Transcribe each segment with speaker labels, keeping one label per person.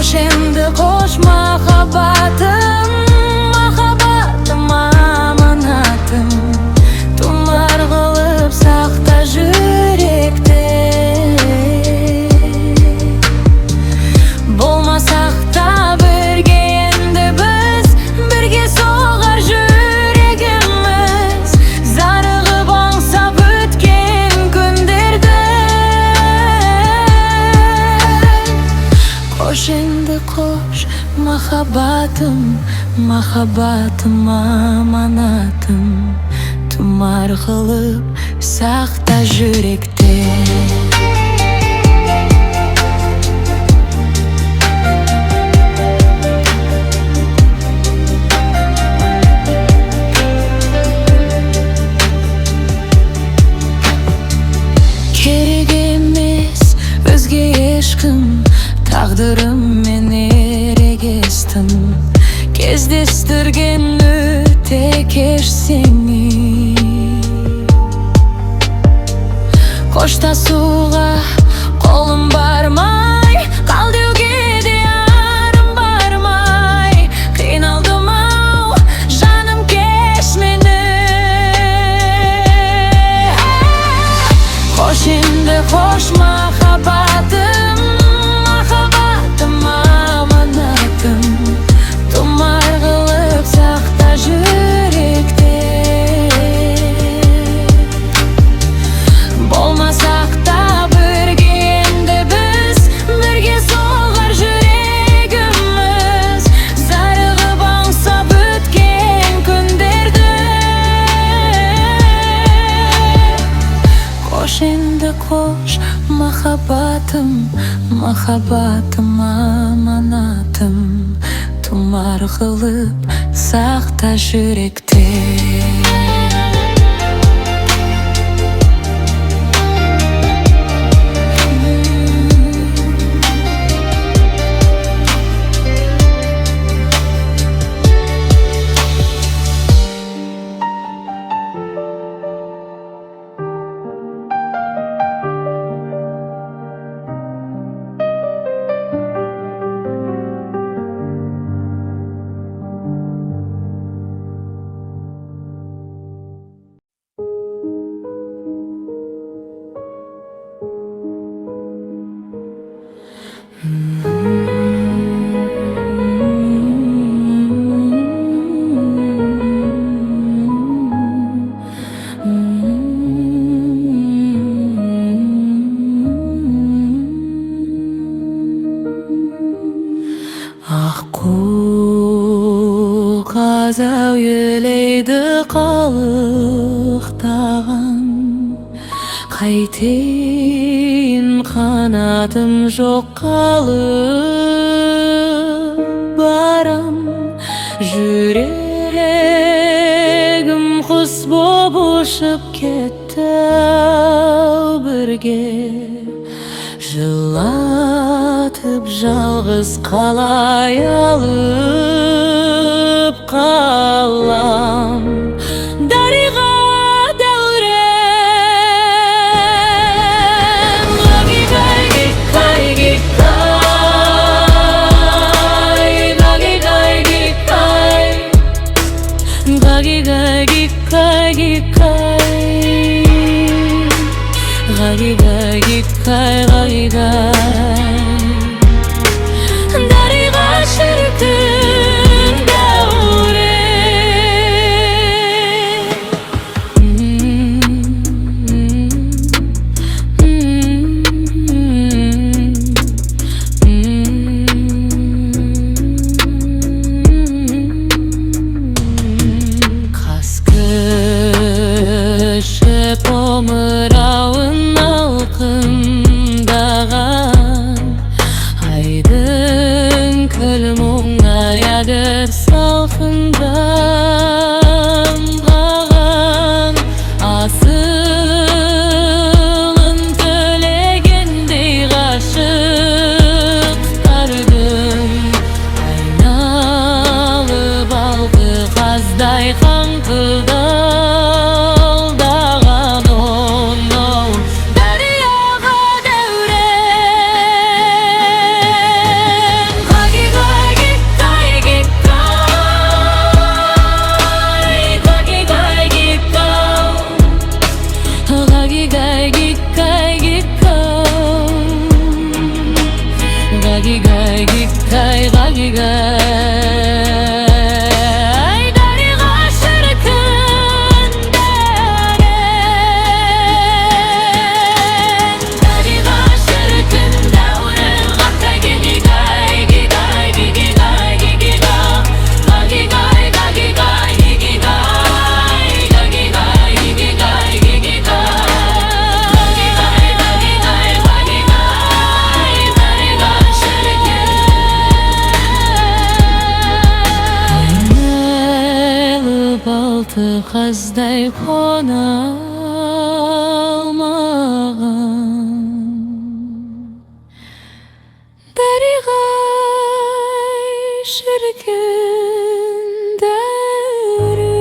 Speaker 1: Қош енді, қош, махаббатым, махаббатым, аманатым. Тұмар қылып сақта жүректе. Болмасақ та бірге енді біз, бірге соғар жүрегіміз, зарығып аңсап өткен күндерді. Қош енді, қош, махаббатым, махаббатым, аманатым. Тұмар қылып сақта жүректе. Керек емес өзге ешкім, тағдырыммен ерегестім. Кездестірген өте кеш сені. Қоштасуға қолым бармай, қал деуге де арым бармай. Қиналдым ау, жаным, кеш мені. Қош енді, қош, махаббатым, махаббатым, аманатым. Тұмар қылып сақта жүректе. Болмасақ та бірге енді біз, бірге соғар жүрегіміз, зарығып аңсап өткен күндерді. Қош енді, қош, махаббатым, махаббатым, аманатым. Тұмар қылып сақта жүректе.
Speaker 2: Аққу қаз әуелейді қалықтаған. Қайтейін, қанатым жоқ, қалып барам. Жүрегім құс боп ұшып кетті ау бірге. Жылатып жалғыз қалай алып қалам? Дариға, дәурен. Гай, гай, гай, гай, гай, гай, гай, гай, гай, гай, гай, гай, гай, гай. Дариға, шіркін, дәурен. Қаз көшіп омырауын алқымдаған, айдын көл мұңаяды салқынданған. Асылын төлегендей ғашықтардың, айналып алты қаздай қаңқылдаған оноу дарияға дәурен. Алты қаздай қона алмаған. Дариға-ай, шіркін, дәурен.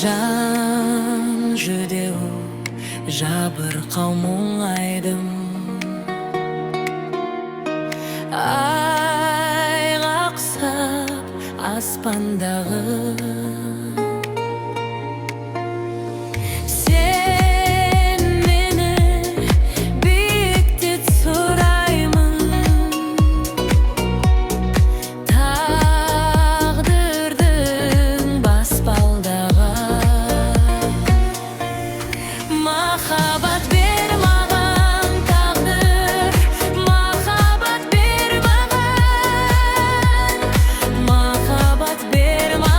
Speaker 2: Жан жүдеу, жабырқау, мұңайдым. Айға ұқсап аспандағы. Сен мені биіктет, сұраймын. Тағдырдың баспалдағы. Махаббат бер маған, тағдыр, махаббат бер маған. Махаббат бер маған.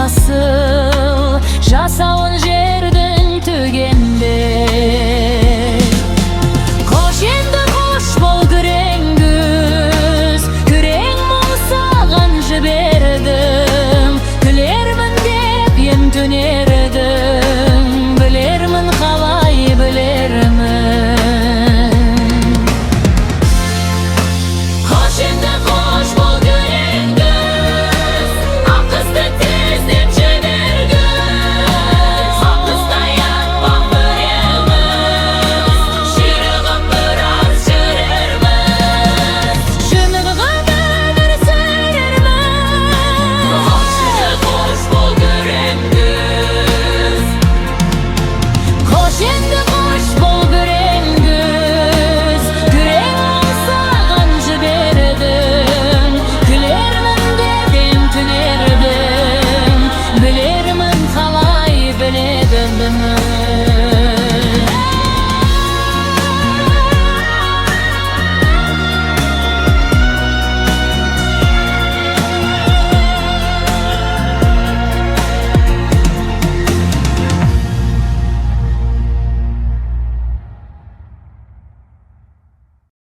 Speaker 2: Жасыл жасауын.